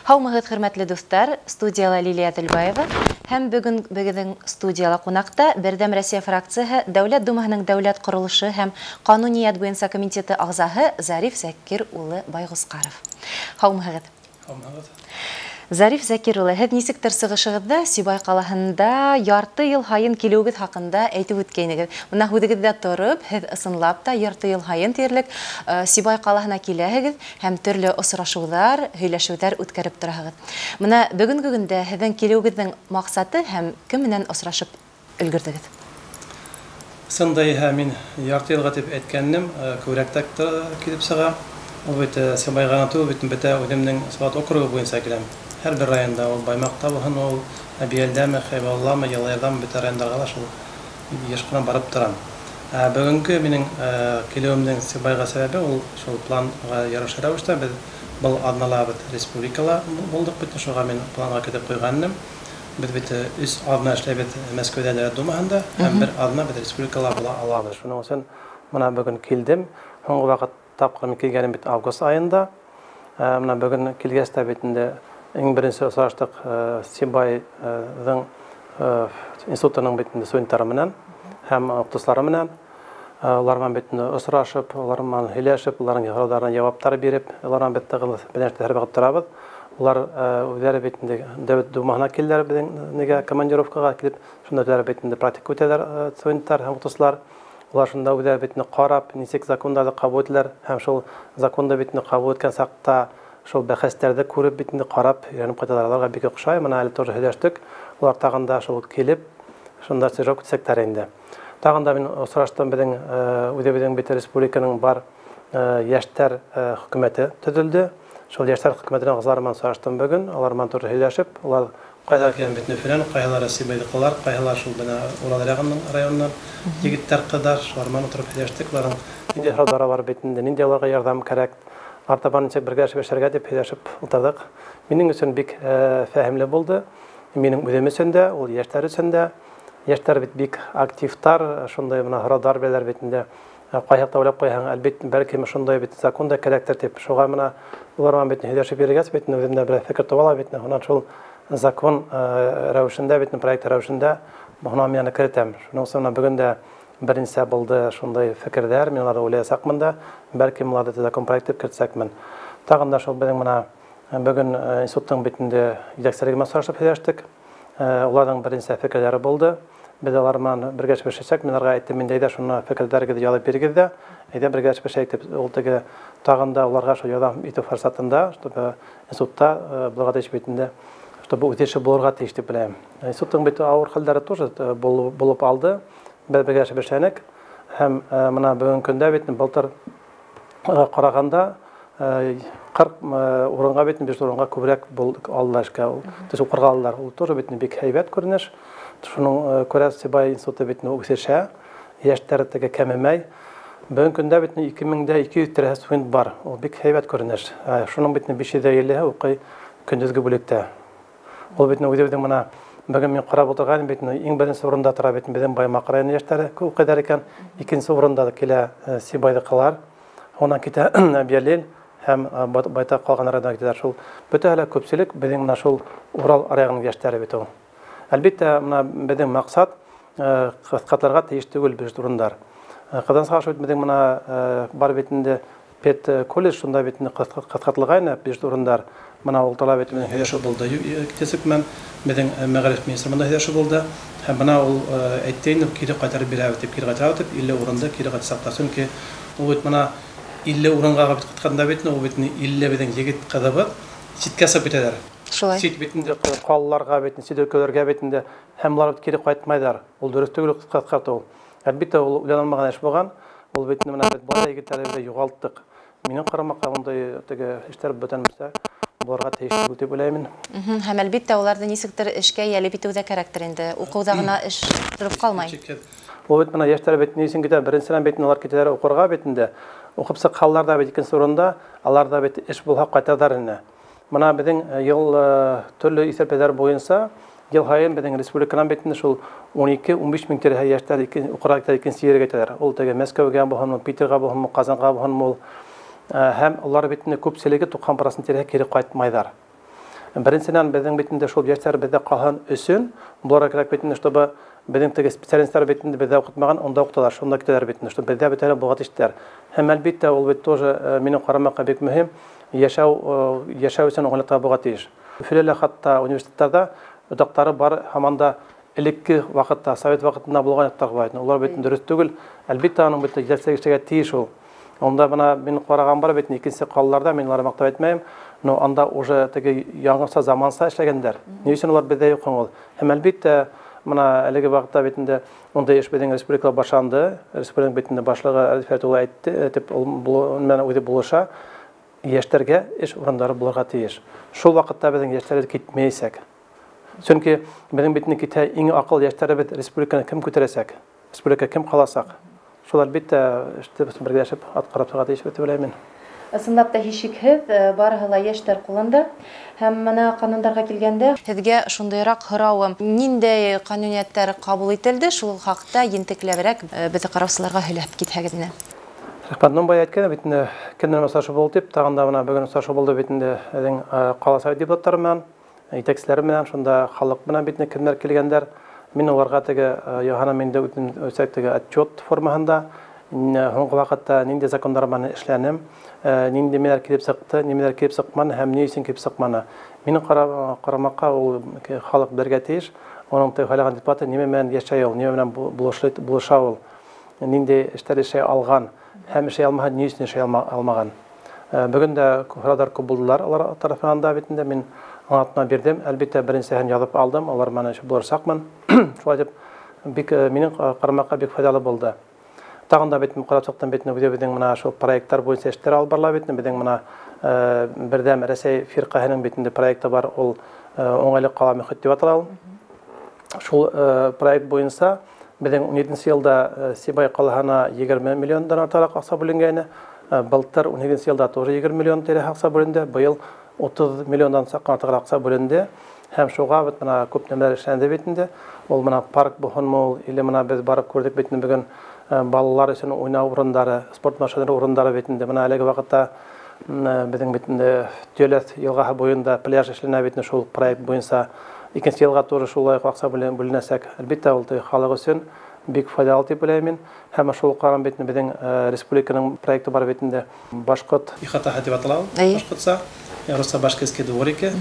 Һаумыһығыҙ, хөрмәтле дуҫтар, студияла Лилия Әҙелбаева һәм бөгөн беҙҙең студияла ҡунаҡта Берҙәм Рәсәй фракцияһы Дәүләт Думаһының Дәүләт ҡоролошо һәм ҡануниәт буйынса комитеты ағзаһы Зариф Закир улы Байғусҡаров. Һаумыһығыҙ. Һаумыһығыҙ. Зариф Закир улы, һеҙ нисектер сығышығыҙҙа Сибай ҡалаһында ярты йыл һайын килеүегеҙ хаҡында әйтеп үткәйнегеҙ. Бына һүҙегеҙҙә тороп, һеҙ ысынлап та ярты йыл һайын тиерлек Сибай ҡалаһына киләһегеҙ һәм төрлө осрашыуҙар, һөйләшеүҙәр үткәреп тораһығыҙ. Бына бөгөнгө көндә һеҙҙең килеүегеҙҙең маҡсаты һәм кем менән осрашып өлгөрҙөгөҙ? Сында иһә мин ярты йылға тип әйткәнем, күберәк тә килеп сыға. Ул бит Сибайға ғына түгел, бит бөтә үҙемдең Салауат округы буйынса киләм. Һәр бер районда, ул Баймаҡта булһын, ул Әбйәлдәме, Хәйбулламе, Йылайырҙамы, бөтә райондарға ла шул йыш ҡына барып торам. Бөгөнгө минең килеүемдең Сибайға сәбәбе ул шул планға ярашлы рәүештә беҙ был аҙнала беҙ республикала булдыҡ бит, шуға мин планға кертеп ҡуйған инем. Беҙ бит 3 аҙна эшләйбеҙ Мәскәүҙә Дәүләт Думаһында һәм бер аҙна беҙ республикала була алабыҙ. Шуның өсөн бына бөгөн килдем. Һуңғы ваҡыт тапҡыр мин килгәнем бит август айында. Бына бөгөн килгәс тә бит инде иң беренсе осраштыҡ Сибайҙың институтының бит инде студенттары менән һәм уҡытыусылары менән. Улар менән бит инде осрашып, улар менән һөйләшеп, уларҙың һорауҙарына яуаптар биреп, улар менән бит тығыҙ бәйләнештә һәр ваҡыт торабыҙ. Улар үҙҙәре бит инде Дәүләт Думаһына килделәр беҙҙең нигә командировкаға килеп, шунда үҙҙәре бит инде практика үтәләр студенттар һәм уҡытыусылар. Улар шунда үҙҙәре бит инде ҡарап, нисек закондарҙы ҡабул итәләр һәм шул законды бит инде ҡабул иткән саҡта шул бәхәстәрҙе күреп бит инде ҡарап өйрәнеп ҡайталар. Уларға бик оҡшай. Бына әле тоже һөйләштек. Улар тағын да шул килеп, шунда стажировка үтсәктәр инде. Тағын да мин осраштым беҙҙең үҙебеҙҙең бит республиканың бар йәштәр хөкүмәте төҙөлдө. Шул йәштәр хөкүмәтенең ағзалары менән осраштым бөгөн. Улар менән тоже һөйләшеп, улар ҡайҙа килгән бит Өфөнән, ҡайһылары Сибайҙыҡылар, ҡайһылары шул бына Урал районынан егеттәр, ҡыҙҙар, шулар менән ултырып һөйләштек. Уларҙың ниндәй һорауҙары бар бит инде, ниндәй уларға ярҙам кәрәк, артабан нисек бергә эшләргә тип һөйләшеп ултырҙыҡ. Минең өсөн бик фәһемле булды. Минең үҙем өсөн дә, ул йәштәр өсөн дә. Йәштәр бит бик активтар, шундай бына һорауҙар бирәләр бит инде. Ҡай яҡта уйлап ҡуйһаң, әлбиттә, бәлки шундай бит закон да кәрәктер тип. Шуға бына улар менән бит һөйләшеп йөрөгәс бит инде үҙем дә бер фекер таба ала бит инде. Унан шул закон рәүешендә бит инде, проект рәүешендә бына мин аны керетәм. Шуның өсөн бына бөгөн дә бер нисә булды шундай фекерҙәр, мин уларҙы уйлаясаҡмын да, бәлки уларҙы закон проект итеп кертсәкмен. Тағын да шул беҙҙең бына бөгөн институттың бит инде етәкселеге менән осрашып һөйләштек. Уларҙың бер нисә фекерҙәре булды. Беҙ улар менән бергә эшләшәсәк. Мин уларға әйттем, инде әйҙә шуны фекерҙәрегеҙҙе яҙып бирегеҙ ҙә, әйҙә бергә эшләшәйек тип. Ул теге тағын да уларға шул ярҙам итеү форсатында, чтобы институтта булырға тейеш бит инде, чтобы үҫеше булырға тейеш тип беләм. Институттың бит ауыр хәлдәре тоже булып алды. Беҙ бергә эшләнек һәм бына бөгөнгө көндә бит былтыр ҡарағанда 40 урынға бит 5 урынға күберәк алдылар эшкә. Ул, то есть уҡырға алдылар. Ул тоже бит бик һәйбәт күренеш. Шуның күрә Сибай институты бит үҫешә, йәштәр теге кәмемәй. Бөгөнгө көндә бит ике мең дә ике йөҙ тирәһе студент бар. Ул бик һәйбәт күренеш. Шуның бит биш йөҙ иллеһе уҡый көндөҙгө бүлектә. Ул бит үҙебеҙҙең бына бөгөн мин ҡарап ултырғайным бит, иң беренсе урында тора бит беҙҙең Баймаҡ районы йәштәре уҡыйҙар икән. Икенсе урында килә Сибайҙыҡылар, унан китә Әбйәлил һәм байтаҡ ҡалған райондар китәләр. Шул бөтәһе лә күпселек беҙҙең бына шул Урал районының йәштәре бит ул. Әлбиттә, бына беҙҙең маҡсат ҡыҫҡартырға тейеш түгел беҙ урындар. Ҡыҙғанысҡа ҡаршы бит беҙҙең бына бар бит инде пед колледж, шунда бит инде ҡыҫҡартылғайны беҙ урындар. Бына ул талап итеп беҙҙең һөйләшеү булды. Китәсек менән беҙҙең мәғариф министры менән һөйләшеү булды. Һәм бына ул әйтте инде, кире ҡайтарып бирәбеҙ тип, кире ҡайтарабыҙ тип, 50 урынды кире ҡайтарсаҡ. Сөнки ул бит бына 50 урынға бит ҡайтҡанда бит, ул бит 50 беҙҙең егет ҡыҙыбыҙ ситкә сығып китәләр. Шулай. Сит бит инде ҡалаларға бит, сит өлкәләргә бит инде, һәм улар бит кире ҡайтмайҙар. Ул дөрөҫ түгел ҡыҫҡартыу. Әлбиттә, ул уйланылмаған эш булған. Ул бит инде бына беҙ былай егеттәрҙе юғалттыҡ. Минең ҡарамаҡҡа ундай теге эштәр бүтәнмәсә булырға тейеш түгел тип уйлайым. Һәм әлбиттә уларҙы нисектер эшкә йәлеп итеү ҙә кәрәктер инде. Уҡыуҙа ғына эш тороп ҡалмай. Ул бит бына йәштәр бит ни өсөн китә? Беренсенән бит улар китәләр уҡырға бит инде. Уҡып сыҡһалар ҙа бит икенсе урында, алар ҙа бит эш булһа ҡайтарҙар ине. Бына беҙҙең йыл төрлө иҫәпләүҙәр буйынса йыл һайын беҙҙең республиканан бит инде шул ун ике-ун биш мең тирәһе йәштәр уҡырға китә, икенсе ергә китәләр. Ул теге Мәскәүгә булһынмы, Питерға булһынмы, Ҡазанға булһынмы ул. Һәм улар бит инде күпселеге туҡһан процент тирәһе кире ҡайтмайҙар. Беренсенән, беҙҙең бит инде шул йәштәр беҙҙә ҡалһын өсөн булырға кәрәк бит инде, чтобы беҙҙең теге специалисттар бит инде беҙҙә уҡытмаған, унда уҡыталар, шунда китәләр бит инде, чтобы беҙҙә бөтәләр булға тиештәр. Һәм әлбиттә ул бит тоже минең ҡарамаҡҡа бик мөһим, йәшәү өсөн уңайлыҡтар булға тейеш. Өфөлә лә хатта университеттарҙа ятаҡтары бар, һаман да элекке ваҡытта, совет ваҡытында булған ятаҡтар бар. Улар бит дөрөҫ түгел. Әлбиттә аның бит етәкселек эшләргә тейеш ул. Унда бына мин ҡараған бар бит, икенсе ҡалаларҙа мин уларҙы маҡтап әйтмәйем, но анда уже теге яңыса заманса эшләгәндәр. Ни өсөн улар беҙҙә юҡ һуң ул? Һәм әлбиттә бына әлеге ваҡытта бит инде ундай эш беҙҙең республикала башланды. Республиканың бит инде башлығы Рәдиф Фәрит әйтте, тип ул менән үҙе булыша. Йәштәргә эш урындары булырға тейеш. Шул ваҡытта беҙҙең йәштәр китмәйәсәк. Сөнки беҙҙең бит инде китә иң аҡыл йәштәребеҙ республиканы кем күтәрәсәк? Республика кем ҡаласаҡ? Шул әлбиттә эште беҙ бергәләшеп атҡарып сыға тейешбеҙ тип уйлайым мин. Ысынлап та һис шикһеҙ, барыһы ла йәштәр ҡулында. Һәм бына ҡанундарға килгәндә, һеҙгә шундайыраҡ һорауым: ниндәй ҡануниәттәр ҡабул ителде, шул хаҡта ентекләберәк беҙҙе ҡараусыларға һөйләп китһәгеҙ ине. Рәхмәт. Ну, бая әйткән бит инде, кемдән осрашыу булды тип, тағын да бына бөгөн осрашыу булды бит инде беҙҙең ҡала совет депутаттары менән, етәкселәре менән, шунда халыҡ менән бит инде кемдәр килгәндәр. Мин уларға теге яһаным инде үҙем үсәк теге отчет формаһында, һуңғы ваҡытта ниндәй закондар менән эшләнем, ниндәй нимәләр килеп сыҡты, нимәләр килеп сыҡманы һәм ни өсөн килеп сыҡманы. Минең ҡарамаҡҡа ул халыҡ белергә тейеш, уның һайлаған депутаты нимә менән йәшәй ул, нимә менән булыша ул, ниндәй эштәр эшләй алған һәм эшләй алмаһа ни өсөн эшләй алмаған. Бөгөн дә һорауҙар күп булдылар улар тарафынан да бит инде мин аңлатма бирҙем. Әлбиттә, беренсеһен яҙып алдым, улар менән булырсаҡмын. Шулай итеп, бик минең ҡарамаҡҡа бик файҙалы булды. Тағын да бит ҡарап сыҡтым бит инде, үҙебеҙҙең бына шул проекттар буйынса эштәр алып барыла бит инде. Беҙҙең бына Берҙәм Рәсәй фирҡәһенең бит инде проекты бар, ул уңайлы ҡала мөхит тип атала ул. Шул проект буйынса беҙҙең 17 йылда Сибай ҡалаһына 20 миллиондан артыҡ аҡса бүленгәйне. Былтыр 17 йылда тоже 20 миллион тирәһе аҡса бүленде. Быйыл 30 миллиондан артыҡ аҡса бүленде. Һәм шуға бит бына күп нәмәләр эшләнде бит инде. Ул бына парк булһынмы ул, или бына беҙ барып күрҙек бит инде бөгөн балалар өсөн уйнау урындары, спорт машиналары урындары бит инде. Бына әлеге ваҡытта беҙҙең бит инде Төйләҫ йылғаһы буйында пляж эшләнә бит инде шул проект буйынса. Икенсе йылға тоже шулай уҡ аҡса бүленәсәк. Әлбиттә, ул халыҡ өсөн бик файҙалы тип уйлайым мин. Һәм шул уҡ бит инде беҙҙең республиканың проекты бар бит инде, Башҡорт ихатаһы тип атала ул, башҡортса, русса башкирский дворики.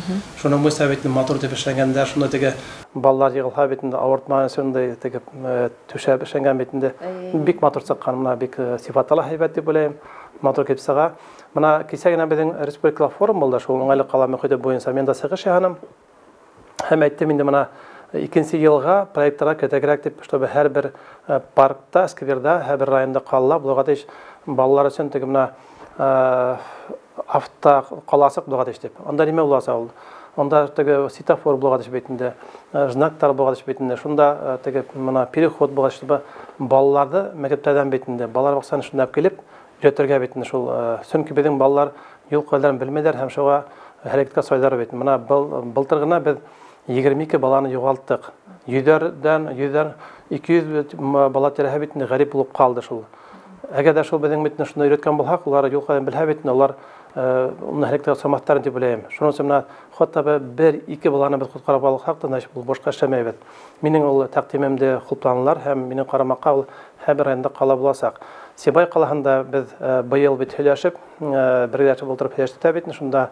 Шуның буйынса бит инде матур тип эшләнгәндәр, шунда теге балалар йығылһа бит инде ауыртмаған өсөн ундай теге түшәп эшләнгән бит инде. Бик матур сыҡҡан, бына бик сифаты ла һәйбәт тип уйлайым, матур килеп сыға. Бына кисә генә беҙҙең республикала форум булды, шул уңайлы ҡала мөхите буйынса мин дә сығыш яһаным. Һәм әйттем инде бына икенсе йылға проекттарға кертә кәрәк тип, чтобы һәр бер паркта, скверҙа, һәр бер районда ҡалала булырға тейеш балалар өсөн теге бына авто ҡаласыҡ булырға тейеш тип. Унда нимә буласа ул? Унда теге светофор булырға тейеш бит инде, знактар булырға тейеш бит инде. Шунда теге бына переход булырға тейеш, чтобы балаларҙы мәктәптәрҙән бит инде, балалар баҡсаһына шунда алып килеп өйрәтергә бит инде шул, сөнки беҙҙең балалар юл ҡағиҙәләрен белмәйҙәр һәм шуға һәләкәткә осрайҙар бит. Бына былтыр ғына беҙ 22 баланы юғалттыҡ. Йөҙҙәрҙән, йөҙҙән, ике йөҙ бала тирәһе бит инде ғәрип булып ҡалды шул. Әгәр ҙә шул беҙҙең бит инде шунда өйрәткән булһаҡ, улар юл ҡағиҙәләрен белһә бит инде, улар уны һәләкәткә осрамаҫтар тип уйлайым. Шуның өсөн бына хатта бер-ике баланы беҙ ҡотҡарып алһаҡ та, значит, ул бушҡа эшләмәйбеҙ. Минең ул тәҡдимемде хупланылар һәм минең ҡарамаҡҡа ул һәр бер районда ҡала буласаҡ. Сибай ҡалаһында беҙ быйыл бит һөйләшеп, бергәләшеп ултырып һөйләштек тә бит инде, шунда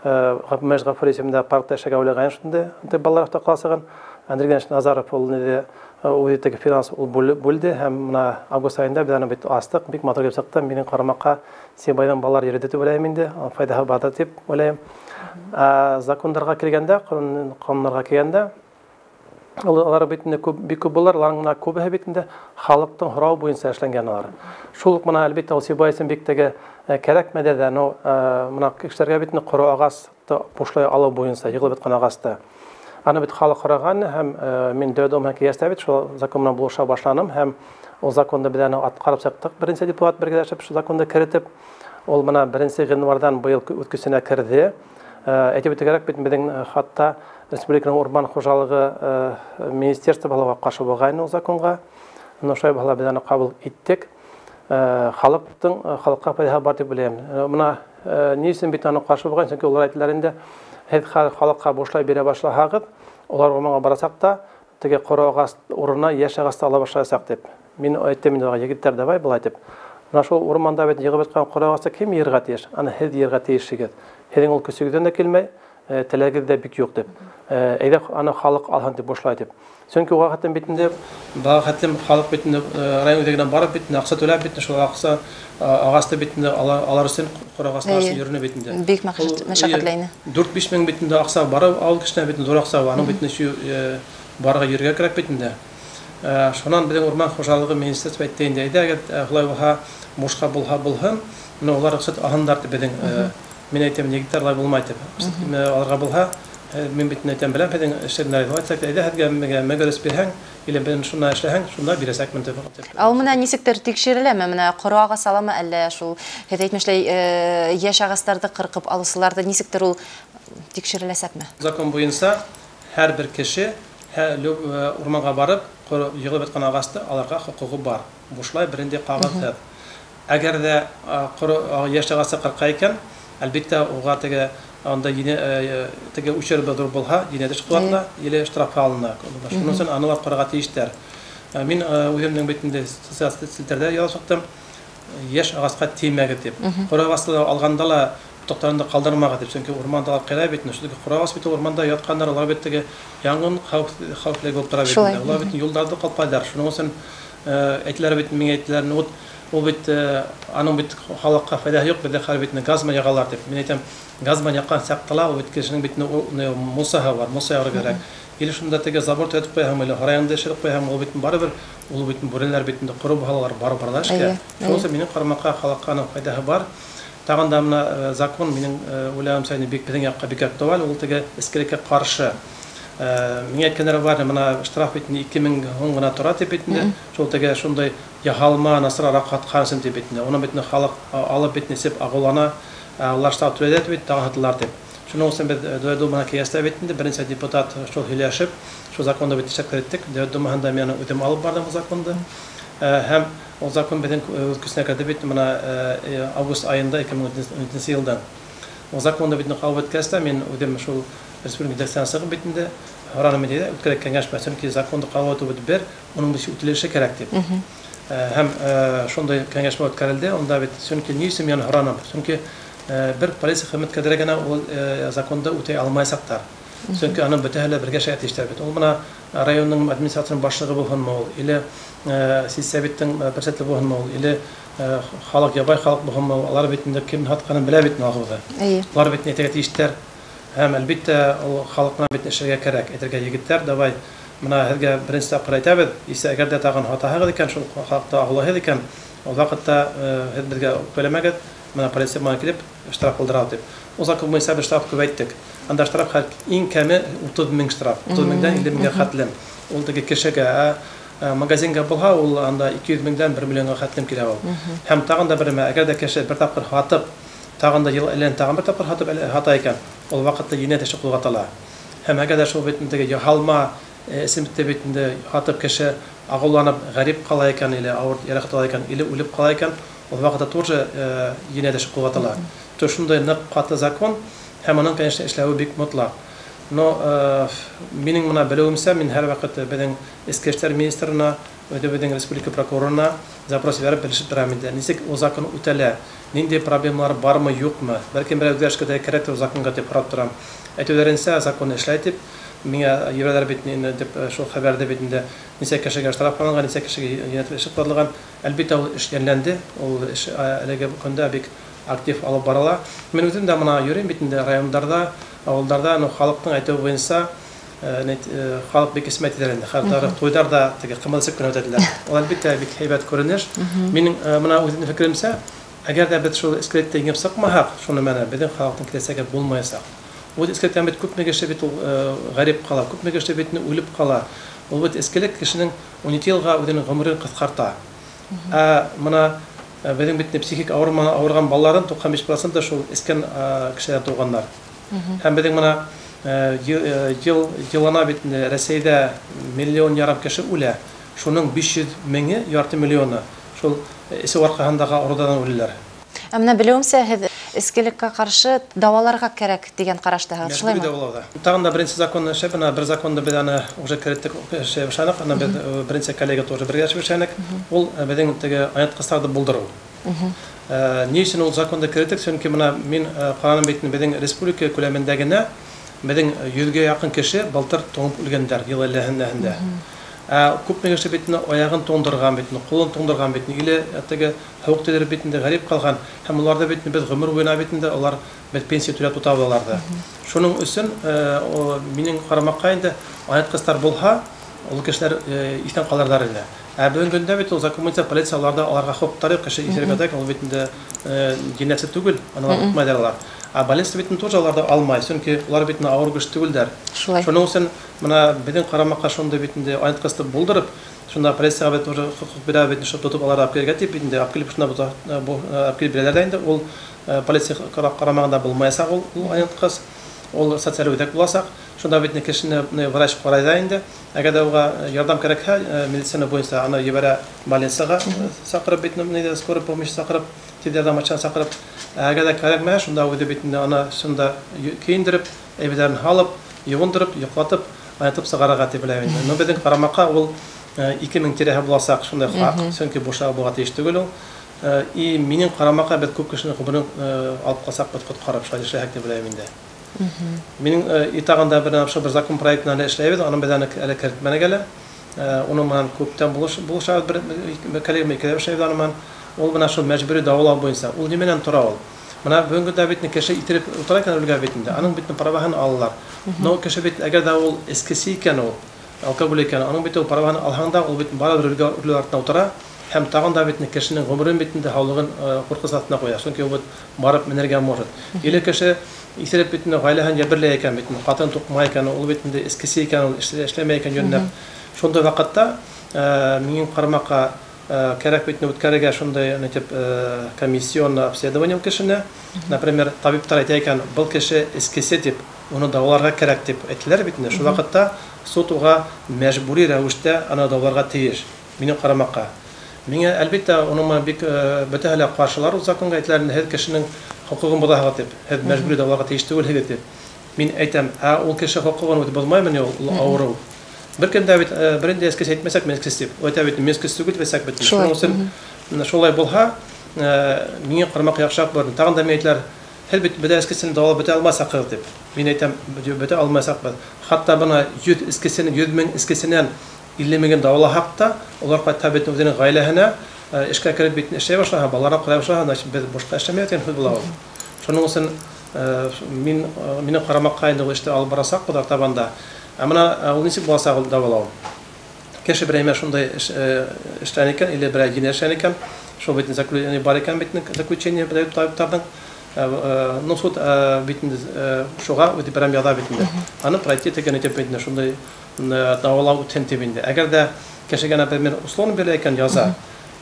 Мәжит Ғафури исемендә паркта эшләргә уйлаған шунда, теге балалар автоҡаласығын. Андрей Геннадьевич Назаров ул инде үҙе теге финанс ул бүлде һәм бына август айында беҙ аны бит астыҡ, бик матур килеп сыҡты. Минең ҡарамаҡҡа Сибайҙың балалар йөрөтө тип уйлайым инде, файҙаһы барҙыр тип уйлайым. Закондарға килгәндә, ҡанундарға килгәндә, улар бит инде күп, бик күп булар, уларның бына күбеһе бит инде халыҡтың һорауы буйынса эшләнгән улар. Шул уҡ бына әлбиттә ул Сибай өсөн бик теге кәрәкмәне дә, но бына кешеләргә бит инде ҡоро ағасты бушлай алыу буйынса йығылып бөткән ағасты. Аны бит халыҡ һораған һәм мин дәүләт думаһына килгәс тә бит шул закон менән булыша башланым һәм ул законды беҙ аны атҡарып сыҡтыҡ. Беренсе депутат бергәләшеп шул законды керетеп, ул бына беренсе ғинварҙан быйыл үҙ көсөнә керҙе. Әйтеп үтергә кәрәк бит, беҙҙең хатта республиканың урман хужалығы министерство балаға ҡаршы булғайны ул законға. Но шулай булһа беҙ аны ҡабул иттек. Халыҡҡа файҙаһы бар тип уйлайым. Бына ни өсөн бит аны ҡаршы булған? Сөнки улар әйтәләр инде, Һеҙ халыҡҡа бушлай бирә башлаһағыҙ, улар урманға барасаҡ та, теге ҡоро ағас урынына йәш ағасты ала башлаясаҡ тип. Мин әйттем инде уға, егеттәр, давай былай тип. Мына шул урманда бит йығып ятҡан ҡоро ағасты кем йыйырға тейеш? Аны һеҙ йыйырға тейешһегеҙ. Һеҙҙең ул көсөгөҙҙән дә килмәй, теләгегеҙ ҙә бик юҡ тип. Әйҙә аны халыҡ алһын тип бушлай тип. Сөнки уға хәтлем бит инде, баға хәтлем халыҡ бит инде район үҙәгенә барып бит инде, аҡса түләп бит инде, шул аҡса ағасты бит инде алар өсөн ҡоро ағастар өсөн йөрөнө бит инде. Бик мәшәҡәтле ине. 4-5 мең бит инде аҡса барып ауыл кешенә бит инде ҙур аҡса, аның бит инде барырға йөрөргә кәрәк бит инде. Шунан беҙҙең урман хужалығы министрлыгы әйтте инде, әйҙә, әгәр шулай булһа, бушҡа булһа булһын, но улар рөхсәт алһындар тип беҙҙең. Мин әйтәм, егеттәр, улай булмай тип. Алырға булһа, мин бит әйтәм, беләм һеҙҙең эштәрен әйтсәк, әйҙә һеҙгә мөгәлес бирһәң, или беҙ шунда эшләһәң, шунда бирәсәкмен тип. Ә ул менә нисектер тикшереләме? Менә ҡоро ағас аламы, әллә шул һеҙ әйтмешләй йәш ағастарҙы ҡырҡып алыусыларҙы нисектер ул тикшереләсәкме? Закон буйынса һәр бер кеше урманға барып йығылып ятҡан ағасты алырға хоҡуғы бар. Бушлай бер ниндәй ҡағыҙһыҙ. Әгәр ҙә ҡоро йәш ағасы ҡырҡа икән, әлбиттә уға теге анда теге ущербы ҙур булһа, енәйәт эш ҡуҙғатыла или штрафҡа алына. Шуның өсөн аны улар ҡарарға тейештәр. Мин үҙемдең бит инде социаль селтәрҙә яҙып сыҡтым, йәш ағасҡа теймәгеҙ тип. Ҡоро ағасты алғанда ла ботаҡтарында ҡалдырмағыҙ тип, сөнки урманда алып ҡайҙа бит, шул ҡоро ағас бит урманда ятҡандар, улар бит теге янғын хәүефлеге булып тора бит. Улар бит юлдарҙы ҡалпайҙар. Шуның өсөн әйтеләр бит, миңә әйтеләр, ул бит аның бит халыҡҡа файҙаһы юҡ, беҙҙә хәҙер бит газ менән яғалар тип. Мин әйтәм, газ менән яҡҡан саҡта ла ул бит кешенең бит мусаһы бар, муса яғырға кәрәк. Или шунда теге забор төҙөп ҡуяһың, или һарайыңды эшереп ҡуяһың, ул бит барыбер, ул бит бүреләр бит инде ҡоро булһалар барып баралар эшкә. Шул өсөн минең ҡарамаҡҡа халыҡҡа аның файҙаһы бар. Тағын да мына закон минең уйлауымса инде бик беҙҙең яҡҡа бик актуаль, ул теге эскелеккә ҡаршы. Миңә әйткәндәре бар, мына штраф бит инде 2000 һум ғына тора тип бит инде, шул теге шундай яһалма насыр араҡ һатҡан өсөн тип бит инде. Уны бит инде халыҡ алып бит нисеп ағыулана, улар штраф түләй бит, тағы һатылар тип. Шуның өсөн беҙ Дәүләт Думаһына киңәштә бит инде беренсе депутат шул һөйләшеп, шул законды бит эшләп керттек. Дәүләт Думаһында мин үҙем алып барҙым ул законды. Һәм ул закон беҙҙең үҙ көсөнә керҙе бит мына август айында 2017 йылда. Ул законды бит ҡабул иткәс тә мин үҙем шул республика етәксеһенән сығып бит инде һораным инде, үткәргән кәңәшмә, сөнки законды ҡабул итеү бит бер, уның бит үтелеше кәрәк тип. Һәм шундай кәңәшмә үткәрелде, унда бит сөнки ни өсөн мин һораным? Сөнки бер полиция хеҙмәткәрҙәре генә ул законды үтәй алмаясаҡтар. Сөнки аның бөтәһе лә бергә эшләргә тейештәр бит. Ул мына районның администрацияның башлығы булһынмы ул, или сельсоветтың председателе булһынмы ул, или халыҡ, ябай халыҡ булһынмы ул, алар бит инде кем һатҡанын белә бит ағыуҙы. Улар бит әйтергә тейештәр. Һәм әлбиттә ул халыҡ менән бит эшләргә кәрәк. Әйтергә, егеттәр, давай, мына һеҙгә беренсе тапҡыр әйтәбеҙ, исә әгәр ҙә тағын һатаһығыҙ икән, шул халыҡты ағыулайһығыҙ икән, ул ваҡытта һеҙ беҙгә үпкәләмәгеҙ, мына полиция менән килеп штраф ҡалдыра тип. Ул закон буйынса беҙ штраф күбәйттек. Анда штраф иң кәме 30 мең штраф, 30 меңдән 50 меңгә хәтлем. Ул теге кешегә, магазинға булһа, ул анда 200 меңдән 1 миллионға хәтлем килә ул. Һәм тағын да бер нәмә, әгәр дә кеше бер тапҡыр һатып, тағын да йыл әлен тағын бер тапҡыр һатып һата икән, ул ваҡытта енәйәт эше ҡуҙғатыла. Һәм әгәр дә шул бит теге яһалма эсемлекте бит инде һатып кеше ағыуланып ғәрип ҡала икән, или ауыр йәрәхәт ала икән, или үлеп ҡала икән, ул ваҡытта тоже енәйәт эше ҡуҙғатыла. То шундай ныҡ ҡаты закон, һәм уның, конечно, эшләүе бик мотлаҡ. Но минең мына белеүемсә, мин һәр ваҡыт беҙҙең эске эштәр министрына, үҙебеҙҙең республика прокурорына запрос биреп белешеп торам инде. Нисек ул закон үтәлә, ниндәй проблемалар бармы, юҡмы? Бәлкем берәр үҙгәреш кәрәктер ул законға тип һорап торам. Әйтеүҙәренсә, закон эшләй тип, миңә ебәрәләр бит инде тип шул хәбәрҙе бит инде нисә кешегә штраф ҡалынған, нисә кешегә енәйәт эше ҡуҙғатылған. Әлбиттә, ул эш йәнләнде, ул эш әлеге көндә бик актив алып барыла. Мин үҙем дә мына йөрөйм бит инде райондарҙа, ауылдарҙа, ну халыҡтың әйтеүе буйынса, халыҡ бик исмәт итәләр инде. Хәтта туйҙарҙа теге ҡымыҙ эсеп кенә үтәләр. Ул әлбиттә бик һәйбәт күренеш. Минең мына үҙемдең фекеремсә, әгәр ҙә беҙ шул эскелетте еңеп сыҡмаһаҡ, шуны менән беҙҙең халыҡтың киләсәге булмаясаҡ. Ул эскелеттән бит күпме кеше бит ул ғәрип ҡала, күпме кеше бит үлеп ҡала. Ул бит эскелет кешенең 12 йылға үҙенең ғүмерен ҡыҫҡарта. Ә мына беҙҙең бит психик ауырған балаларҙың 95% шул эскән кешеләр тыуғандар. Һәм беҙҙең мына йылына бит Рәсәйҙә 1,5 миллион кеше үлә. Шуның 500 меңе, ярты миллионы шул эсеү арҡаһындағы ауырыуҙарҙан үләләр. Ә мына белеүемсә, һеҙ Эскелеккә ҡаршы дауаларға кәрәк тигән ҡараштаһығыҙ, шулаймы? Мәжбүри дауалауҙа. Тағын да беренсе законны эшләп, бына бер законды беҙ аны уже кереттек, эшләй башланыҡ. Аны беҙ беренсе коллега тоже бергә эшләп эшләнек. Ул беҙҙең теге айнытҡыстарҙы булдырыу. Ни өсөн ул законды кереттек? Сөнки бына мин ҡараным бит, беҙҙең республика күләмендә генә беҙҙең 100-гә яҡын кеше былтыр туңып үлгәндәр йыл әйләнәһендә. Күпме кеше бит аяғын туңдырған бит, ҡулын туңдырған бит, или теге һыуыҡ тейҙереп бит инде ғәрип ҡалған. Һәм уларҙы бит беҙ ғүмер буйына бит инде улар беҙ пенсия түләп тотабыҙ уларҙы. Шуның өсөн минең ҡарамаҡҡа инде айнытҡыстар булһа, ул кешеләр иҫән ҡалырҙар ине. Ә бөгөнгө көндә бит ул закон буйынса полиция уларҙа аларға хоҡуҡтары юҡ, кеше иҫереп ята икән, ул бит инде енәтсе түгел, аналар тотмайҙар улар. Ә больница бит тоже уларҙы алмай, сөнки улар бит ауыр кеше түгелдәр. Шуның өсөн бына беҙҙең ҡарамаҡҡа шундай бит инде айнытҡысты булдырып, шунда полицияға бит уже хоҡуҡ бирә бит, шул тотоп алар алып килергә тип инде алып килеп шунда алып килеп бирәләр ҙә инде ул полиция ҡарамағында булмаясаҡ ул айнытҡыс, ул социаль үҙәк буласаҡ. Шунда бит кешене врач ҡарай ҙа инде. Әгәр ҙә уға ярҙам кәрәкһә, медицина буйынса аны ебәрә больницаға саҡырып бит, инде скорый помощь саҡырып, тиҙ ярҙам машинаһын саҡырып. Әгәр ҙә кәрәкмәһә, шунда үҙе бит инде аны шунда кейендереп, әйберҙәрен һалып, йыуындырып, йоҡлатып, айнытып сығарырға тип беләм инде. Но беҙҙең ҡарамаҡҡа ул 2000 тирәһе буласаҡ шундай хаҡ, сөнки бушаға булға тейеш түгел ул. И минең ҡарамаҡҡа беҙ күп кешенең ғүмерен алып ҡалсаҡ, беҙ ҡотҡарып шулай эшләһәк тип беләм инде. Минең итағында бер закон проектын әле эшләйбеҙ, аны беҙ әле керетмәнек әле. Уның менән күптән булышабыҙ, бер коллега икәү эшләйбеҙ аның менән. Ул бына шул мәжбүри дауалау буйынса. Ул нимәнән тора ул? Бына бөгөнгө көндә бит кеше итереп ултыра икән үлгән бит инде. Аның бит праваһын алалар. Но кеше бит әгәр ҙә ул эскесе икән ул, алкоголь икән, аның бит ул праваһын алһаң да, ул бит барыбер руль артына ултыра. Һәм тағын да бит кешенең ғүмерен бит инде һаулығын ҡурҡыныс аҫтына ҡуя. Сөнки ул бит барып менергә может. Или кеше иҫереп бит инде ғаиләһен йәберләй икән бит, ҡатын туҡмай икән, ул бит инде эскесе икән, ул эшләмәй икән йүнләп. Шундай ваҡытта минең ҡарамаҡҡа кәрәк бит инде үткәрергә шундай, ни тип, комиссионный обследование кешене. Например, табиптар әйтә икән, был кеше эскесе тип, уны дауаларға кәрәк тип әйтәләр бит инде. Шул ваҡытта суд уға мәжбүри рәүештә аны дауаларға тейеш. Минең ҡарамаҡҡа. Миңә, әлбиттә, уның менән бик бөтәһе лә ҡаршылар ул законға, әйтәләр инде, һеҙ кешенең хоҡуғын боҙаһығыҙ тип, һеҙ мәжбүри дауаларға тейеш түгелһегеҙ тип. Мин әйтәм, ә ул кеше хоҡуғын үтеп боҙмаймы ни ул ауырыу? Бер кем дә бит, берендә эскесе әйтмәсәк, мин эскесе тип. Ул әйтә бит, мин эскесе түгел тип әйтсәк бит. Шуның өсөн шулай булһа, миңә ҡарамаҡ яҡшыраҡ булыр. Тағын да миңә әйтәләр, һеҙ бит бөтә эскесен дауалап бөтә алмасаҡһығыҙ тип. Мин әйтәм, бөтә алмасаҡбыҙ. Хатта бына 100 эскесенең, 100 мең эскесенән 50 меңен дауалаһаҡ та, улар ҡайта бит үҙенең ғаиләһенә эшкә кереп бит эшләй башлаһа, балаларын ҡарай башлаһа, значит, беҙ бушҡа эшләмәйбеҙ тигән һүҙ була ул. Шуның өсөн минең ҡарамаҡҡа инде ул эште алып барасаҡбыҙ артабан да. Ә бына ул нисек буласаҡ ул дауалау? Кеше берәй шундай эшлән икән, или берәй енә эшлән икән, шул бит заключение бар икән бит заключение берәй табиптарҙың. Ну, суд бит инде шуға үҙе берәм яҙа бит инде. Аны пройти тигән итеп бит инде шундай дауалау үтһен тип инде. Әгәр ҙә кешегә, например, условно бирелә икән яза,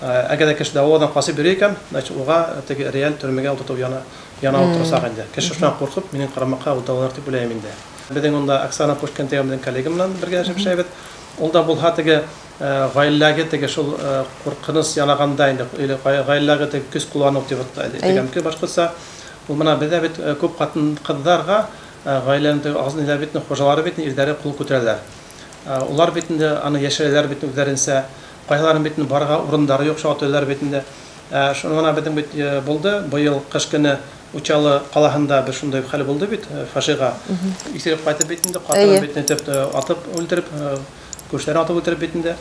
әгәр ҙә кеше дауалауҙан ҡасып йөрөй икән, значит, уға теге реаль төрмәгә ултыртыу яна ултырасаҡ инде. Кеше шунан ҡурҡып, минең ҡарамаҡҡа ул дауаланыр тип уйлайым инде. Беҙҙең унда Оксана Пушкин тигән беҙҙең коллега менән бергә эшләп эшләйбеҙ. Ул да булһа теге ғаиләгә теге шул ҡурҡыныс янағанда инде, или ғаиләгә теге көс ҡулланыу тип әйтергә мөмкин башҡортса. Ул бына беҙҙә бит күп ҡатын-ҡыҙҙарға ғаиләнең теге ағзын бит, хужалары бит, ирҙәре ҡул күтәрәләр. Улар бит инде аны йәшерәләр бит үҙҙәренсә, ҡайһыларын бит инде барырға урындары юҡ, шуға түләләр бит инде. Шуны ғына беҙҙең бит булды. Быйыл ҡыш көнө Учалы ҡалаһында бер шундай хәл булды бит, фажиға. Иҫереп ҡайтып бит инде, ҡатынын бит инде атып үлтереп, күршеләрен атып үлтереп бит инде.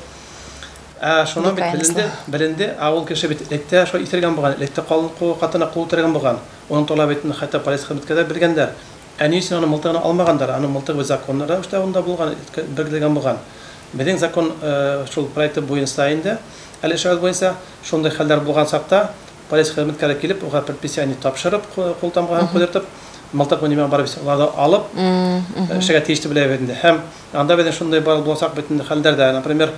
Шунан бит беленде, ә ул кеше бит электә шулай иҫергән булған, электә ҡатына ҡул үтергән булған. Уның турала бит инде хатта полиция хеҙмәткәрҙәре белгәндәр. Ә ни өсөн аны мылтығын алмағандар? Аның мылтығы бит законлы рәүештә унда булған, белгеләнгән булған. Беҙҙең закон шул проекты буйынса инде, әле эшләү буйынса шундай хәлдәр булған саҡта полиция хеҙмәткәре килеп, уға предписание тапшырып, ҡул тамғаһын ҡуйҙыртып, мылтыҡ менән барып уларҙы алып, эшкә тейешле беләбеҙ инде. Һәм анда беҙҙең шундай бар буласаҡ бит инде хәлдәр дә, например,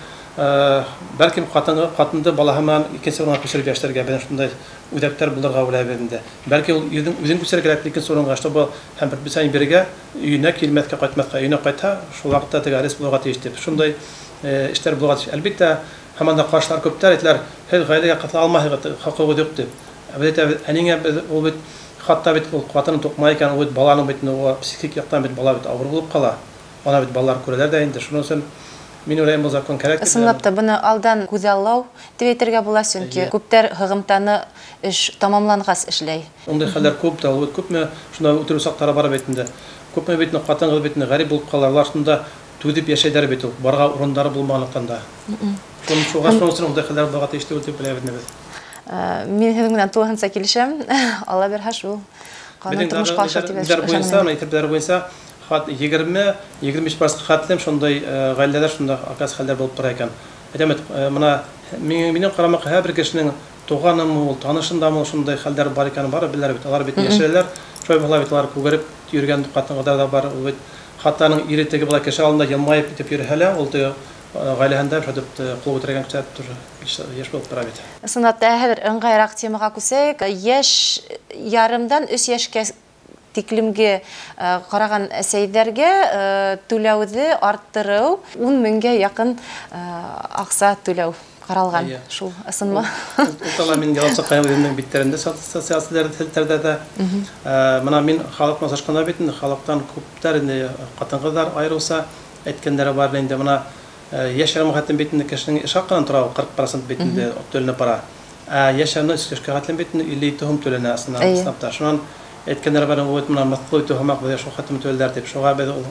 бәлкем ҡатынды балаһы менән икенсе урынға күсереп йәшәргә, беҙҙең шундай үҙәктәр булырға уйлайбыҙ инде. Бәлки ул ирҙең үҙен күсерергә кәрәк икенсе урынға, чтобы һәм предписание бирергә, өйөнә килмәҫкә, ҡайтмаҫҡа, өйөнә ҡайтһа, шул ваҡытта теге арест булырға тейеш тип. Шундай эштәр булырға тейеш. Әлбиттә, һаман да ҡаршылар күптәр әйтәләр, һеҙ ғаиләгә ҡыҫыла алмайһығыҙ, хоҡуғыҙ юҡ тип. Ә беҙ әйтәбеҙ, ә ниңә беҙ ул бит Хатта бит ул ҡатынын туҡмай икән, ул бит баланың бит психик яҡтан бит бала бит ауыр булып ҡала. Ана бит балалар күрәләр ҙә инде. Шуның өсөн мин уйлайым, был закон кәрәк. Ысынлап та, быны алдан күҙаллау тип әйтергә була, сөнки күптәр һығымтаны эш тамамланғас эшләй. Ундай хәлдәр күп тә, ул күпме шунда үтереү саҡтары бар бит инде. Күпме бит ҡатын-ҡыҙ бит ғәрип булып ҡалалар, улар шунда түҙеп йәшәйҙәр бит ул, барға урындары булмағанлыҡтан да. Шуға шуның өсөн ундай хәлдәр булырға тейеш түгел тип беләбеҙ беҙ. Мин һеҙҙең менән тулыһынса килешәм. Алла бирһә, шул ҡанун тормошҡа ашыр тип ышанам. Иҫәпләр буйынса хат 20-25 хәтлем шундай ғаиләләр шунда аҡас хәлдәр булып тора икән. Әйтәм бит, мына минең ҡарамаҡ һәр бер кешенең туғанымы ул, танышындамы ул шундай хәлдәр бар икән, бары беләләр бит. Алар бит йәшерәләр. Шулай була бит, алар күгәреп йөргән ҡатын-ҡыҙҙар ҙа бар. Ул бит хатта аның ире теге була кеше алдында йылмайып итеп йөрөһә лә, ул теге ғаиләһендә шулай ҡул күтәргән кеше тоже йәш булып тора бит. Ысынлап та, хәҙер ыңғайыраҡ темаға күсәйек. Йәш ярымдан 3 йәшкә тиклемге ҡараған әсәйҙәргә түләүҙе арттырыу 10 меңгә яҡын аҡса түләү ҡаралған. Шул ысынмы? Ул мин ялап сыҡҡайным үҙемдең биттәремдә, социаль селтәрҙә дә. Мына мин халыҡ менән осрашҡанда бит инде, халыҡтан күптәр инде ҡатын-ҡыҙҙар айырыуса әйткәндәре бар инде. Мына йәш ярымға хәтлем бит инде кешенең эш хаҡынан тора, 40% бит инде түләнеп бара. Ә йәш ярымдан өс йәшкә хәтлем бит инде 52 һум түләнә ысынлап та. Шунан әйткәндәре бар, ул мына мыҫҡыл итеү һымаҡ беҙгә шул хәтлем түләләр тип. Шуға беҙ ул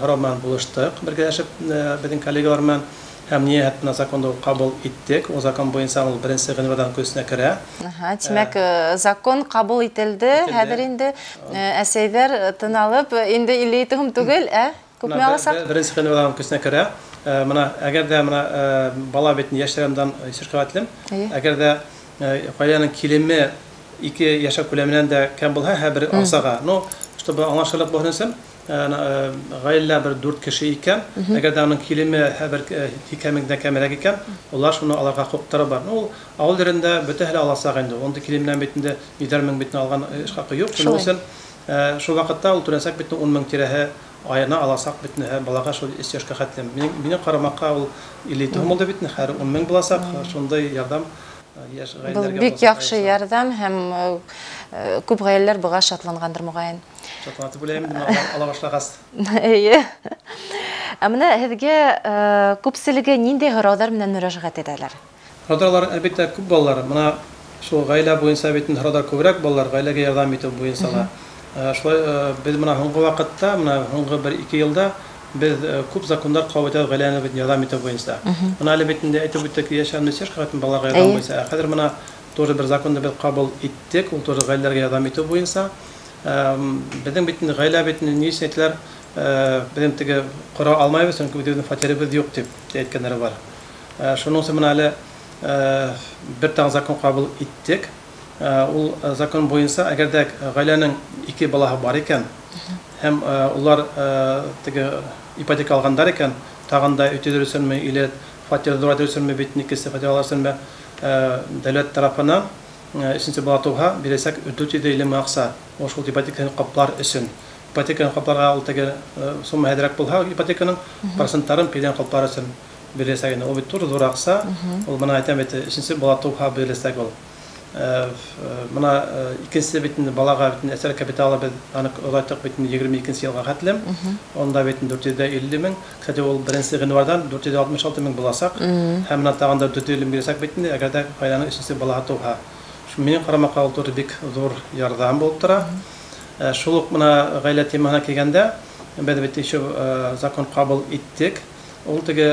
һорау менән булыштыҡ, бергәләшеп беҙҙең коллегалар менән һәм ниһайәт мына законды ҡабул иттек. Ул закон буйынса ул 1 ғинварҙан көсөнә керә. Тимәк, закон ҡабул ителде. Хәҙер инде әсәйҙәр тын алып, инде 52 һум түгел, ә күпме аласаҡ? 1 ғинварҙан көсөнә керә. Мына әгәр ҙә мына бала бит йәш ярымдан өс йәшкә хәтлем, әгәр ҙә ғаиләнең килеме 2 йәшәү күләменән дә кәм булһа, һәр бер ағзаға. Ну, чтобы аңлашырлыҡ булһын өсөн, ғаилә бер 4 кеше икән, әгәр ҙә уның килеме һәр бер 2 меңдән кәмерәк икән, улар шуны алырға хоҡуҡтары бар. Ну, ул ауыл ерендә бөтәһе лә аласаҡ инде. Унда килеменән бит инде 100 мең бит алған эш хаҡы юҡ. Шуның өсөн шул ваҡытта ул түләнсәк бит 10 мең тирәһе айына аласаҡ бит һәр балаға шул 3 йәшкә хәтлем. Минең ҡарамаҡҡа ул 52 һум булды бит, һәр 10 мең буласаҡ. Шундай ярҙам Был бик яҡшы ярҙам һәм күп ғаиләләр быға шатланғандыр моғайын. Шатланып уйлайым, ала башлағас. Эйе. Ә мына һеҙгә күпселеге ниндәй һорауҙар менән мөрәжәғәт итәләр? Һорауҙар әлбиттә күп балалар. Мына шул ғаилә буйынса бит һорауҙар күберәк балалар, ғаиләгә ярҙам итеү буйынса ла. Шулай беҙ мына һуңғы ваҡытта, мына һуңғы 1-2 йылда беҙ күп закондар ҡабул итәбеҙ ғаиләне бит ярҙам итеү буйынса. Мына әле бит инде әйтеп үттек, йәш ярымдан өс йәшкә хәтлем балаларға ярҙам буйынса. Хәҙер мына тоже бер законды беҙ ҡабул иттек, ул тоже ғаиләләргә ярҙам итеү буйынса. Беҙҙең бит инде ғаилә бит инде ни өсөн әйтәләр, беҙ теге ҡора алмайбыҙ, сөнки беҙҙең фатирыбыҙ юҡ тип әйткәндәре бар. Шуның өсөн мына әле бер тағы закон ҡабул иттек. Ул закон буйынса, әгәр ҙә ғаиләнең 2 балаһы бар икән, һәм улар теге ипотека алғандар икән, тағын да өй төҙөр өсөнмө или фатир ҙурайтыр өсөнмө, бит икенсе фатир алыр өсөнмө, дәүләт тарафынан өсөнсө бала тыуһа бирәсәк 450 мең аҡса. Ул шул ипотеканы ҡаплар өсөн. Ипотеканы ҡапларға ул теге сумма әҙерәк булһа, ипотеканың проценттарын пенсияны ҡаплар өсөн бирәсәк инде. Ул бит тур ҙур аҡса. Ул мына әйтәм бит, өсөнсө бала тыуһа бирәсәк ул. Мына икенсе бит инде балаға бит инде әсәр капиталы беҙ аны оҙайттыҡ бит инде 22 йылға хәтлем. Унда бит инде 450 мең. Кстати, ул 1 ғинварҙан 466 мең буласаҡ. Һәм мына тағын да 450 мең бирәсәк бит инде, әгәр ҙә ғаиләнең өсөнсө балаһы тыуһа. Шул минең ҡарамаҡҡа ул тур бик ҙур ярҙам булып тора. Шул уҡ мына ғаилә темаһына килгәндә, беҙ бит еще закон ҡабул иттек. Ул теге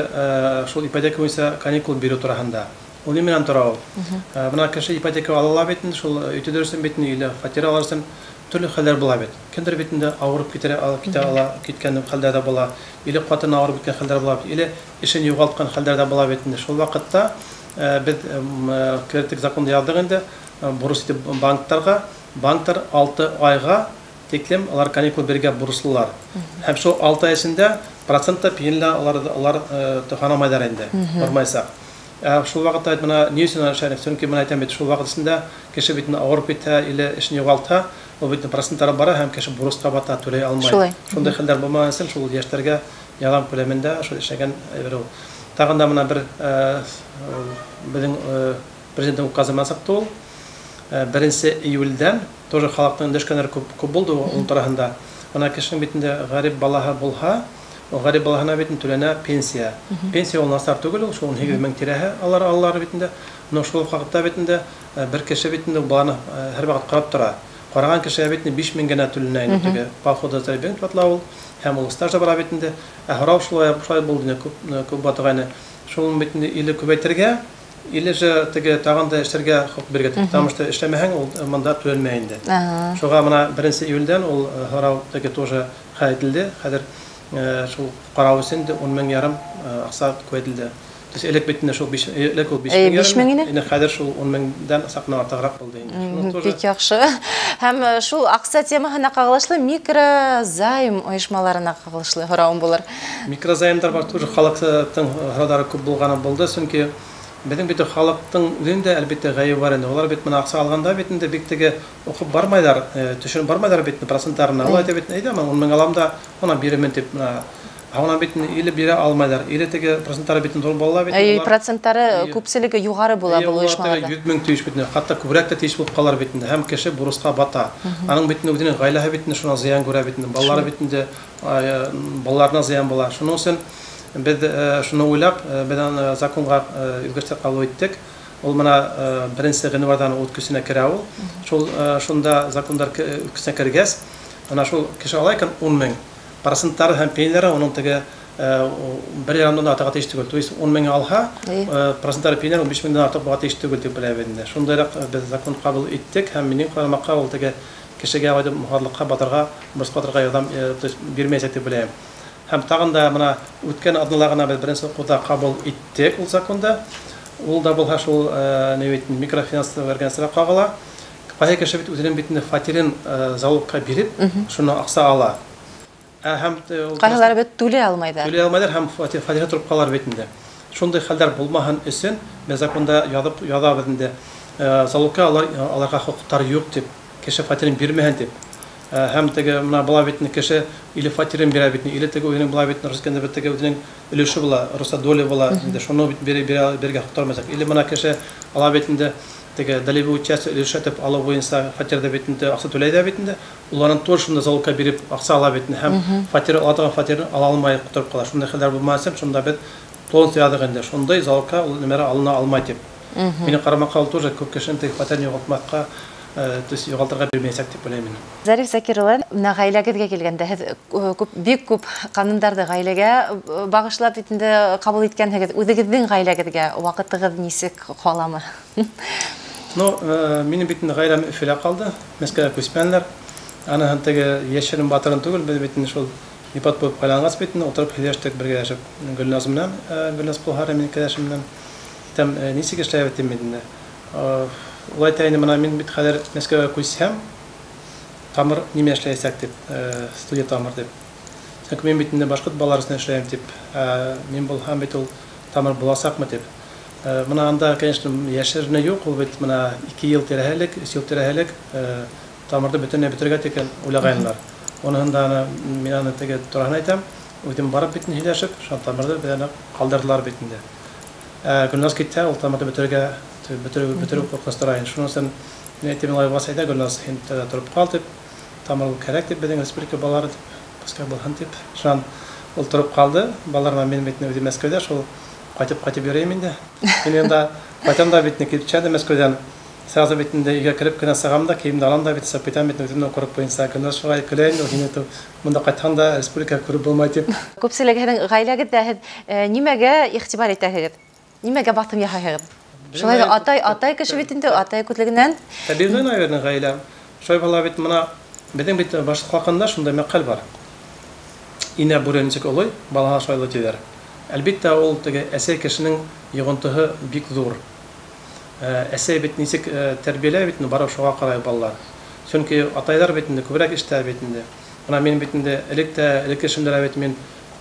шул ипотека буйынса каникул биреү тураһында. Ул ни менән тора ул? Бына кеше ипотека ала ала бит инде, шул өй төҙөр өсөн бит инде, или фатир алыр өсөн төрлө хәлдәр була бит. Кемдер бит инде ауырып китә, китә ала, киткән хәлдәр дә була, или ҡатын ауырып киткән хәлдәр була бит, или эшен юғалтҡан хәлдәр дә була бит инде. Шул ваҡытта беҙ кереттек законды яҙҙыҡ инде, бурыс итеп банктарға, банктар 6 айға тиклем алар каникул бирергә бурыслылар. Һәм шул 6 ай эсендә процент та пеньлә алар тоҡанамайҙар инде, бармайсаҡ. Шул ваҡытта бит мына ни өсөн эшләнек? Сөнки мына әйтәм бит, шул ваҡыт эсендә кеше бит ауырып китә или эшен юғалтһа, ул бит проценттары бара һәм кеше бурысҡа бата, түләй алмай. Шундай хәлдәр булмаған өсөн шул йәштәргә ярҙам күләмендә шул эшләгән әйбер ул. Тағын да мына бер беҙҙең президенттың указы менән сыҡты ул. 1 июльдән тоже халыҡтың өндәшкәндәре күп булды ул тураһында. Бына кешенең бит инде ғәрип балаһы булһа, ул ғәрип балаһына бит түләнә пенсия. Пенсия ул насар түгел, ул шул 18 мең тирәһе алар алалар бит инде. Но шул ваҡытта бит инде бер кеше бит инде баланы һәр ваҡыт ҡарап тора. Ҡараған кешегә бит инде 5 мең генә түләнә инде теге по уходу за ребенком тип атала ул, һәм ул стажда бара бит инде. Ә һорау шулай булды инде, күп батығайны. Шул бит инде или күбәйтергә, или же теге тағын да эшләргә хоҡуҡ биргә, потому что эшләмәһәң ул мында түләнмәй инде. Шуға бына 1 июльдән ул һорау теге тоже хәл ителде. Хәҙер шул ҡарау өсөн дә 10 мең ярым аҡса күбәйтелде. То есть элек бит инде шул 5, элек ул 5 мең ярым, инде хәҙер шул 10 меңдән саҡ артығыраҡ булды инде. Бик яҡшы. Һәм шул аҡса темаһына ҡағылышлы микрозайм ойошмаларына ҡағылышлы һорауым булыр. Микрозаймдар бар, тоже халыҡтың һорауҙары күп булғаны булды, сөнки беҙҙең бит халыҡтың үҙендә әлбиттә ғәйебе бар инде. Улар бит бына аҡса алғанда бит инде бик теге уҡып бармайҙар, төшөнөп бармайҙар бит проценттарына. Улар әйтә бит, әйҙә, мин 10 мең алам да, уны бирермен тип, бына һуңынан бит или бирә алмайҙар, или теге проценттары бит ҙур була бит. Әй, проценттары күпселеге юғары була был ойошмаларҙа. 100 мең тейеш бит, хатта күберәк тә тейеш булып ҡалар бит инде. Һәм кеше бурысҡа бата. Аның бит үҙенең ғаиләһе бит шунан зыян күрә бит, балалары бит инде, балаларына зыян була. Шуның өсөн беҙ шуны уйлап, беҙ аны законға үҙгәртеп ҡабул иттек. Ул бына 1 ғинварҙан ут көсөнә керә ул. Шул шунда закондар көсөнә кергәс, бына шул кеше ала икән 10 мең. Проценттары һәм пенялары уның теге бер ярымдан артыға тейеш түгел. То есть 10 мең алһа, проценттары пенялар 15 меңдән артыҡ булға тейеш түгел тип беләбеҙ инде. Шундайыраҡ беҙ закон ҡабул иттек һәм минең ҡарамаҡҡа ул теге кешегә әйтеп мохарлыҡҡа батырға, бурысҡа батырға ярҙам, то есть бирмәйәсәк тип беләм. Һәм тағын да бына үткән аҙнала ғына беҙ беренсе уҡыуҙа ҡабул иттек ул законды. Ул да булһа шул ни бит микрофинанс организациялар ҡағыла. Ҡайһы кеше бит үҙенең бит инде фатирын залогка биреп, шуны аҡса ала. Һәм ҡайһылары бит түләй алмайҙар. Түләй алмайҙар һәм фатирҙа тороп ҡалар бит инде. Шундай хәлдәр булмаһын өсөн беҙ законда яҙып яҙабыҙ инде. Залогка аларға хоҡуҡтар юҡ тип, кеше фатирын бирмәһен тип. Һәм теге бына була бит инде кеше или фатирын бирә бит инде, или теге үҙенең була бит инде, рус телендә бит теге үҙенең өлөшө була, русса доля була инде, шуны бит бирергә хоҡуҡтар булмаясаҡ. Или бына кеше ала бит инде теге долевую часть өлөшө итеп алыу буйынса фатирҙа бит инде аҡса түләй ҙә бит инде, уларҙан тоже шунда залогка биреп аҡса ала бит инде һәм фатир ала торған фатирын ала алмай тороп ҡала. Шундай хәлдәр булмаһын өсөн шунда беҙ полностью яҙыҡ инде, шундай залогка ул нәмәләр алына алмай тип. Минең ҡарамаҡҡа ул тоже күп кешенең теге фатирын юғалтмаҫҡа, то есть юғалтырға бирмәйәсәк тип уйлайым мин. Зариф Закир улы, бына ғаиләгеҙгә килгәндә, һеҙ бик күп ҡанундарҙы ғаиләгә бағышлап бит инде ҡабул иткәнһегеҙ. Үҙегеҙҙең ғаиләгеҙгә ваҡытығыҙ нисек ҡаламы? Минең бит инде ғаиләм Өфөлә ҡалды, Мәскәүгә күсмәнеләр. Аныһын теге йәшерен батырын түгел, беҙ бит инде шул ипат булып ҡайланғас бит инде ултырып һөйләштек бергәләшеп Гөлназ менән, Гөлназ Ҡолһары минең кәләшем менән. Тәм, нисек эшләйбеҙ тим бит инде. Ул әйтә инде, бына мин бит хәҙер Мәскәүгә күсһәм, тамыр нимә эшләйәсәк тип, студия тамыр тип. Сөнки мин бит инде башҡорт балалары өсөн эшләйем тип, мин булһам бит ул тамыр буласаҡмы тип. Бына анда, конечно, йәшерене юҡ, ул бит бына 2 йыл тирәһе элек, 3 йыл тирәһе элек, тамырҙы бөтөнләй бөтөргә тиклем уйлағайнылар. Уныһын да аны, мин аны теге тураһын әйтәм, үҙем барып бит инде һөйләшеп, шул тамырҙы беҙ аны ҡалдырҙылар бит инде. Гөлназ китһә, ул тамырҙы бөтөрөү ҡурҡыныс тора инде. Шуның өсөн мин әйтәм, улай булғас, әйҙә, Гөлназ, һин тәүҙә тороп ҡал тип, тамыр ул кәрәк тип, беҙҙең республика балалары тип, пускай булһын тип. Шунан ул тороп ҡалды. Балалар менән мин бит инде үҙем Мәскәүҙә, шул ҡайтып-ҡайтып йөрөйөм инде. Мин унда ҡайтам да бит инде, килеп төшәм дә Мәскәүҙән. Сразу бит инде өйгә кереп кенә сығам да, кейемде алам да бит, сығып китәм бит, үҙемдең ҡурҡып буйынса. Гөлназ шулай көлә инде, һин әйтеп, бында ҡайтһаң да республика күреп булмай тип. Күпселек һеҙҙең ғаиләгеҙҙә һеҙ нимәгә иғтибар итәһегеҙ? Нимәгә баҫым яһайһығыҙ? Шулай да атай кеше бит инде, атай күтлегенән. Тәбиғи, наверное, ғаилә. Шулай була бит, бына беҙҙең бит башҡорт халҡында шундай мәҡәл бар. Инә бүре нисек олой, балаһы шулай олой тиҙәр. Әлбиттә, ул теге әсәй кешенең йоғонтоһо бик ҙур. Әсәй бит нисек тәрбиәләй бит инде, барып шуға ҡарай балалар. Сөнки атайҙар бит инде күберәк эштә бит инде. Бына мин бит инде элек тә, элекке эшемдә бит мин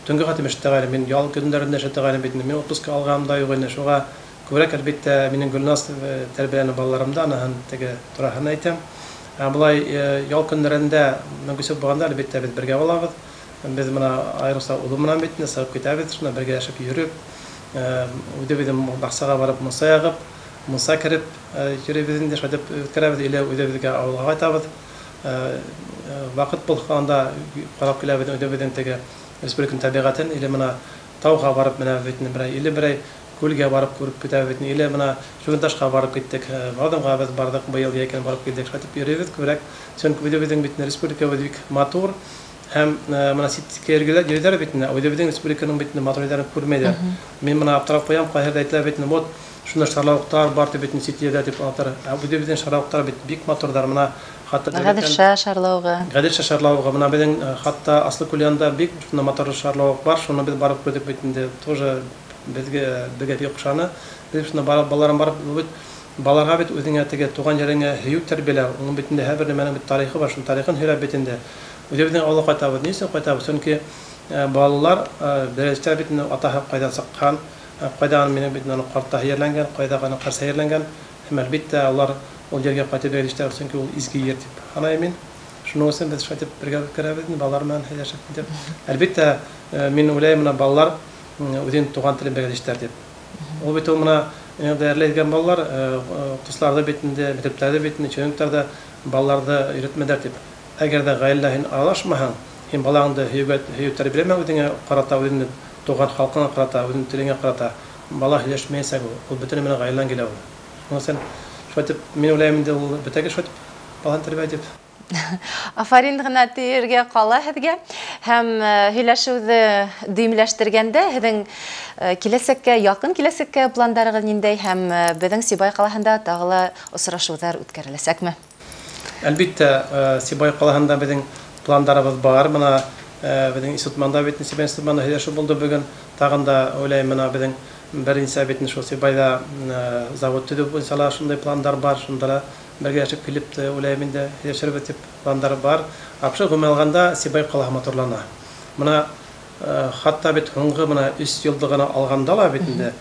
төнгө хатым эштәгәйнем, мин ял көндәрендә эшләгәйнем бит инде. Мин отпуск алғаным да юҡ ине. Шуға күберәк әлбиттә минең Гөлназ тәрбиәләне балаларымда, аныһын теге тураһын әйтәм. Ә былай ял көндәрендә мөмкинлек булғанда әлбиттә беҙ бергә булабыҙ. Беҙ бына айырыуса улым менән бит инде сығып китәбеҙ, шунда бергәләшеп йөрөп, үҙебеҙҙең баҡсаға барып мунса яғып, Мунса кереп йөрөйбөҙ инде, шулай итеп үткәрәбеҙ, или үҙебеҙгә ауылға ҡайтабыҙ. Ваҡыт булғанда ҡарап киләбеҙ үҙебеҙҙең теге республиканың тәбиғәтен, или мына тауға барып менәбеҙ бит, берәй, или берәй күлгә барып күреп китәбеҙ, или мына Шүгенташҡа барып киттек, Маҙымға беҙ барҙыҡ, быйыл йәйкән барып килдек, шулай итеп йөрөйбөҙ күберәк. Сөнки үҙебеҙҙең бит республикабыҙ бик матур, һәм мына ситкә йөрөйҙәр бит, үҙебеҙҙең республиканың бит матур ерҙәрен күрмәйҙәр. Мин мына аптырап ҡуям, ҡайһы ерҙә әйтелә бит, вот шунда шарлауыҡтар бар тип бит сит ерҙә тип аңлатар. Ә үҙебеҙҙең шарлауыҡтар бит бик матурҙар, мына хатта Ғәҙелша шарлауығы. Ғәҙелша шарлауығы, мына беҙҙең хатта Аслыкүл янында бик шунда матур шарлауыҡ бар, шуны беҙ барып күрҙек бит инде, тоже беҙгә бик оҡшаны. Беҙ шунда барып, балаларым барып, бит балаларға бит үҙеңә теге туған ереңә һөйөү тәрбиәләү, уның бит инде һәр бер нәмәнең бит тарихы бар, шуның тарихын һөйләп бит инде. Үҙебеҙҙең ауылға ҡайтабыҙ. Ни өсөн ҡайтабыҙ? Сөнки балалар беренсә бит инде атаһы ҡайҙан сыҡҡан, ҡайҙан минең бит уның ҡартаһы ерләнгән, ҡайҙа уның ҡарсаһы ерләнгән. Һәм әлбиттә улар ул ергә ҡайтып йөрөштәр, сөнки ул изге ер тип һанайым мин. Шуның өсөн беҙ шулай итеп бергә үткәрәбеҙ инде, балалар менән һөйләшеп китеп. Әлбиттә, мин уйлайым, мына балалар үҙенең туған телен белгән эштәр тип. Ул бит ул мына дәрле әйткән балалар, уҡытыусыларҙы бит инде, мәктәптәрҙе бит инде, чиновниктарҙы балаларҙы өйрәтмәйҙәр тип. Әгәр ҙә ғаиләлә һин аралашмаһаң, һин балаңды һөйөү тәрбиәләмәһәң үҙеңә ҡарата, үҙеңдең туған халҡыңа ҡарата, үҙеңдең телеңә ҡарата, бала һөйләшмәйәсәк ул. Ул бөтөнләй менән ғаиләнән килә ул. Шуның өсөн шулай итеп мин уйлайым инде, ул бөтәгә шулай итеп баланы тәрбиә итеп. Афарин ғына тиергә ҡала һеҙгә. Һәм һөйләшеүҙе дөйөмләштергәндә һеҙҙең киләсәккә, яҡын киләсәккә пландарығыҙ ниндәй һәм беҙҙең Сибай ҡалаһында тағы ла осрашыуҙар үткәреләсәкме? Әлбиттә, Сибай ҡалаһында беҙҙең пландарыбыҙ бар. Мына беҙҙең институтманда бит, Сибай институтманда һөйләшеү булды бөгөн. Тағын да уйлайым, мына беҙҙең беренсе бит шул Сибайҙа завод төҙөү буйынса ла шундай пландар бар, шунда ла бергәләшеп килеп уйлайым инде, һөйләшербеҙ тип пландар бар. Апшы ғөмүмән алғанда Сибай ҡалаһы матурлана. Мына хатта бит һуңғы мына 3 йылды ғына алғанда ла бит инде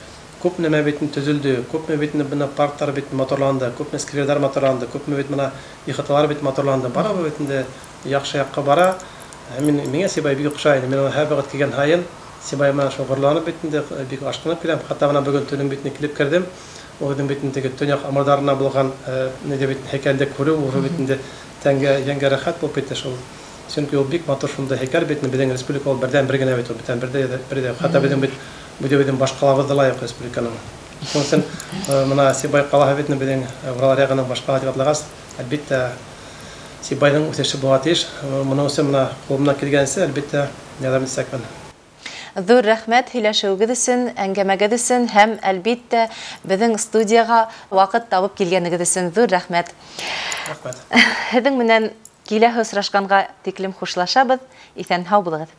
күп нәмә бит төҙөлдө, күпме бит бына парктар бит матурланды, күпме скверҙар матурланды, күпме бит мына ихаталар бит матурланды. Бара бит инде яҡшы яҡҡа бара. Мин миңә Сибай бик оҡшай. Мин һәр ваҡыт килгән һайын Сибай менән шоғырланып бит инде бик ашҡынып киләм. Хатта мына бөгөн төнөм бит килеп керҙем. Үҙем бит инде төньяҡ амырҙарына булған ни бит һәйкәлде күреү, ул бит инде тәнгә йәнгә рәхәт булып китте шул. Сөнки ул бик матур шундай һәйкәл бит, беҙҙең республика ул берҙән бер генә бит ул, бүтән бер дә, хатта беҙҙең бит беҙҙең баш ҡалабыҙҙа ла юҡ республиканың. Шуның өсөн мына Сибай ҡалаһы бит беҙҙең Урал аръяғының баш ҡалаһы тип атлағас, әлбиттә Сибайҙың үҫеше булға тейеш. Моның өсөн мына ҡулымдан килгәнсә әлбиттә ярҙам итәсәкмен. Ҙур рәхмәт һөйләшеүегеҙ өсөн, әңгәмәгеҙ өсөн һәм әлбиттә беҙҙең студияға ваҡыт табып килгәнегеҙ өсөн ҙур рәхмәт. Рәхмәт. Һеҙҙең менән киләһе осрашҡанға тиклем хушлашабыҙ. Иҫән һау булығыҙ.